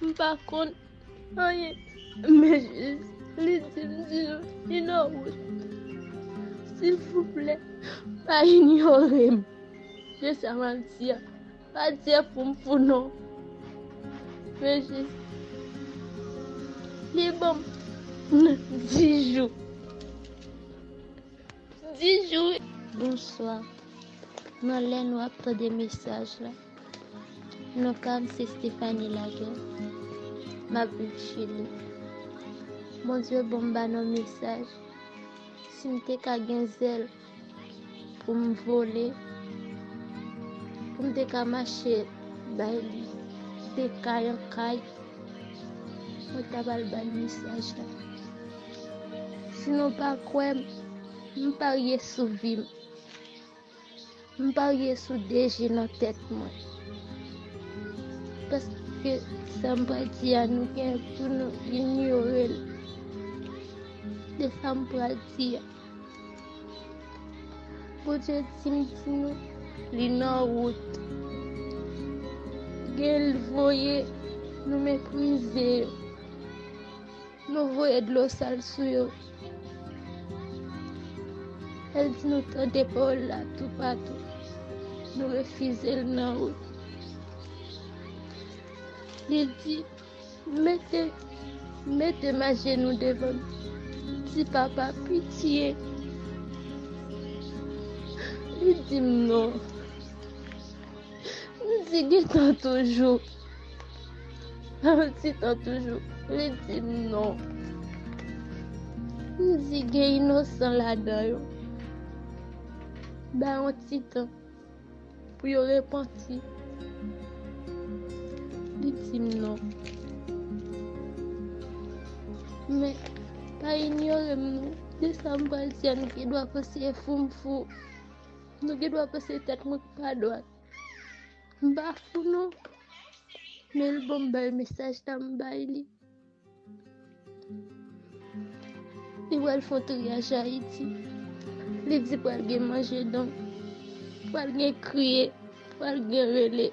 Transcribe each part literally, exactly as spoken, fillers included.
M pa konn anyen. Men jis, li di m, di nou, li nan wout. Silvouplè, pa inyore m. Se sa m ap di a. Pa di fou m fou non. Men jis, li ban m dis jou. Dis jou. Bonswa. Nan lè nou ap tande mesaj la, non pa m se Stephanie Laguerre. M ap viv Chili. Bondye ban m ba nou mesaj. Si m te ka gen zèl pou m vole, pou m te ka mache bay li de kay an kay, mwen ta pral ba l mesaj la. Si nou pa kwè m, m parye sou vi m. M parye sou de je nan tèt mwen. Paske sa m pral di a, nou gen pou nou inyore l. De sa m pral di a. Bondye di m di nou, li nan wout. Gen l voye, nou meprize yo. Nou voye dlo sal sou yo. El di nou tande pawòl la toupatou. Nou refize l nan wout. Li di, mete, mete m ajenou devan m. Di, papa, pitye. Li di m non. M di, gen tan toujou. Yon ti tan toujou. Li di m non. M di, gen inosan ladan yo. Ba yon ti tan pou yo repanti. Li di m non. Men, pa inyore m non. De sa m pral di a, nou gen dwa panse fou m fou. Nou gen dwa panse tèt mwen pa dwat. M pa fou non. Men l ban m bay mesaj la, m bay li. Li pral fè yon triyaj Ayiti. Li di pral gen manje donk. Pral gen kriye. Pral gen rele.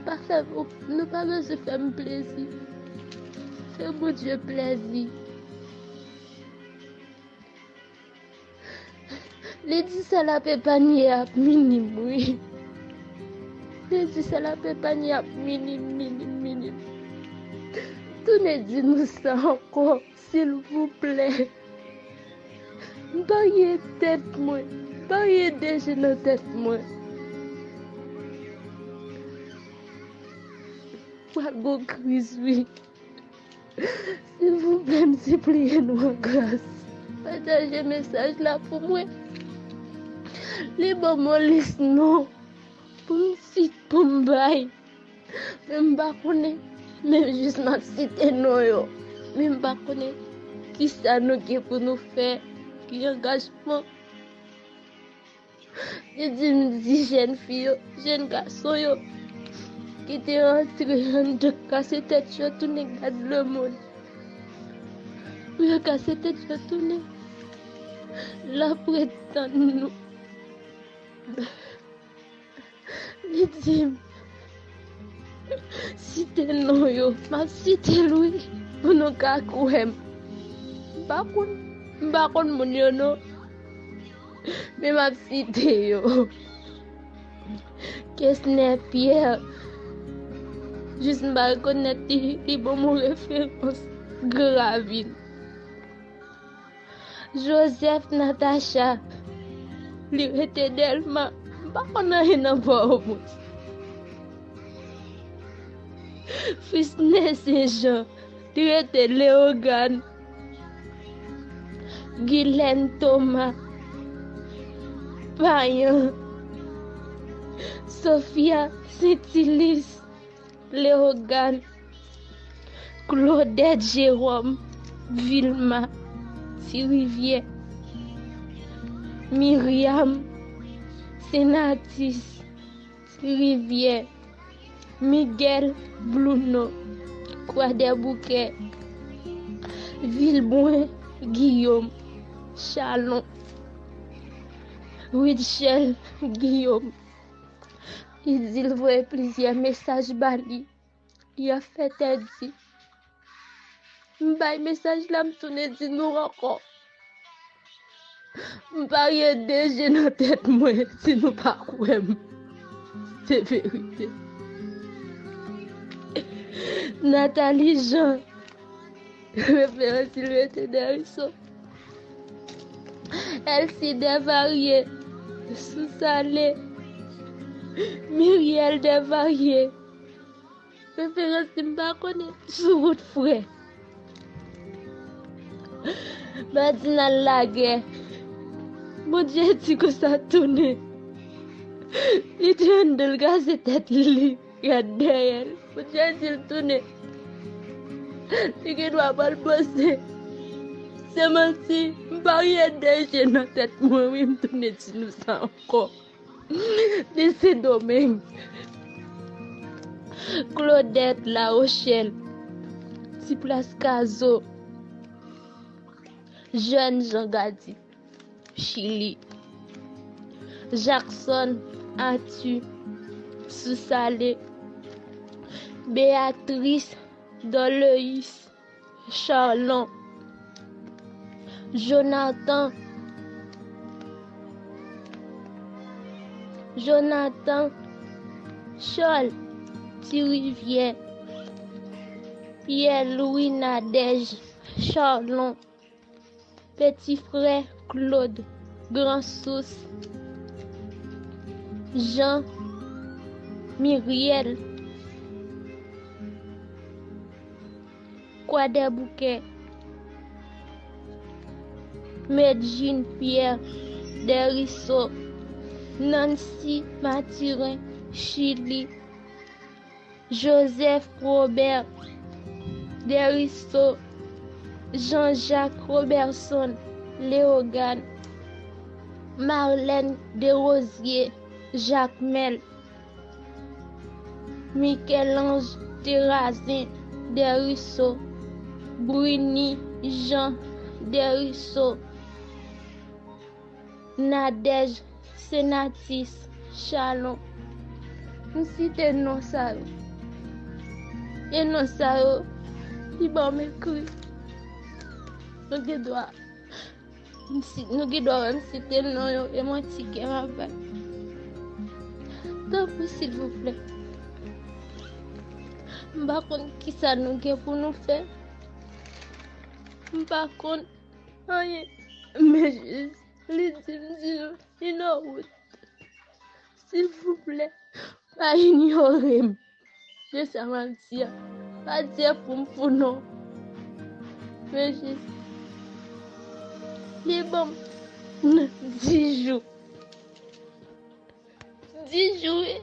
Pa fè, nou pa bezwen fè m plezi. Fè Bondye plezi. Li di sa l ap epanye ap minim, wi. Li di sa l ap epanye ap minim, minim, minim. Tounen di nou sa ankò, silvouplè. M parye tèt mwen. M parye de je nan tèt mwen. Pral gon kriz, wi. Silvouplè, m sipliye nou an gras. Pataje mesaj la pou mwen. Li ban m yon lis non pou m sit, pou m bay. Men m pa konnen. Men jis m ap site non yo. Men m pa konnen kisa nou gen pou nou fè. Ki angajman. Li di m di jèn fi yo, jèn gason yo, ki te antre anndan kase tèt yo tounen gad lemonn. Pou yo kase tèt yo tounen. L ap ret tann nou. Li di m, site non yo. M ap site l wi, pou nou ka kwè m. M pa konn, m pa konn moun yo non. Men m ap site yo. Kesner Pierre. Jis m pa rekonèt li, li ban m yon referans. Gran Ravin. Joseph Natacha, li rete Dèlma, m pa konn anyen nan Pòtoprens. Frisne Sen Jan, li rete Leyogàn. Gilèn Toma, Payan. Sofia Sentilis, Leyogàn. Claudette Jérôme, Vilma, Ti Rivyè. Myriam, Senatis, Ti Rivyè. Miguel Bluno, Kwadèboukè. Vilbrun Guillaume, Chalon. Rutshelle Guillaume, Li di l voye plizyè mesaj ba li. Li ap fè tèt di. M bay mesaj la, m tounen di nou ankò. M parye de je nan tèt mwen, si nou pa kwè m. Se verite. Nathalie Jean, referans li rete Deriso. Elsie Desvarieux, Sousale. Miriel Desvarieux, referans li m pa konnen, sou wout frè. Madinal lagè. Bondye di konsa tounen. Li te anndan l kraze tèt li, li ret dèyè l. Bondye di l tounen. Li gen dwa pa l panse. Se manti, m parye de je nan tèt mwen, wi, m tounen di nou sa ankò. De Sendomeng. Claudette La Rochelle, Ti Plas Kazo, Jèn Jan Gadi, Chili, Jackson Arthur, Sousale, Béatrice Dorleus, Charlon, Jonathan, Jonathan Charles, Ti Rivyè, Pierre Louis Nadège, Charlon, Petit Frère Claude, Gran Sous, Jean, Miriel, Kwadèboukè, Medjine Pierre, Deriso, Nancy Mathurin, Chili, Joseph Robert, Deriso, Jean-Jacques Robertson, Léogâne, Marlène Desrosiers, Jacmel, Michel-Ange Terrazin, Deriso, Bruny Jean, Deriso, Nadège Senatus, Charlon. M site non sa yo. E non sa yo, li ban m ekri. Nou gen dwa. M si, nou gen dwa wè m site non yo, e manti kè m ap bay. Tanpri, silvouplè. M pa konn kisa nou gen pou nou fè. M pa konn anyen. Men jis, li di m di nou, li nan wout. Silvouplè, pa inyore m. Se sa m ap di a. Pa di pou m fou non. Men jis, li ban m dis jou. Dis jou, wi.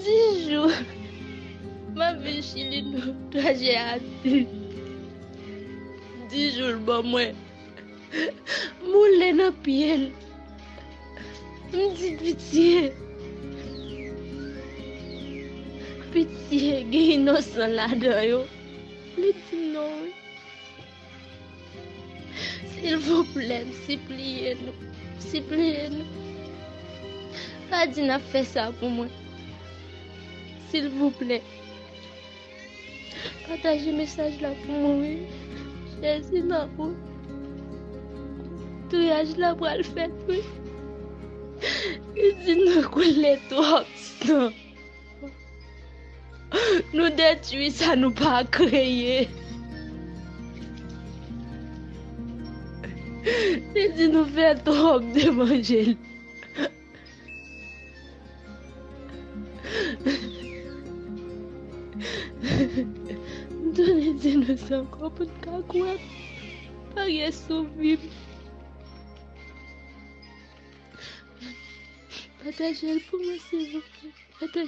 Dis jou. M ap viv Chili nan trajè a. Dis jou l ban mwen. M woule nan pye l. M di pitye. Pitye, gen inosan ladan yo. Li di non, wi. Silvouplè, m sipliye nou. M sipliye nou. Pa di n ap fè sa pou mwen. Silvouplè. Pataje mesaj la pou mwen, wi. Jezi nan ou. Triyaj la pral fèt, wi. Li di nou koule twòp san. Nou detwi sa nou pa kreye. Li di nou fè twòp devan je l. M tounen di nou sa ankò pou n ka kwè. Parye sou vi m. Pataje l pou mwen, silvouplè. Pataje.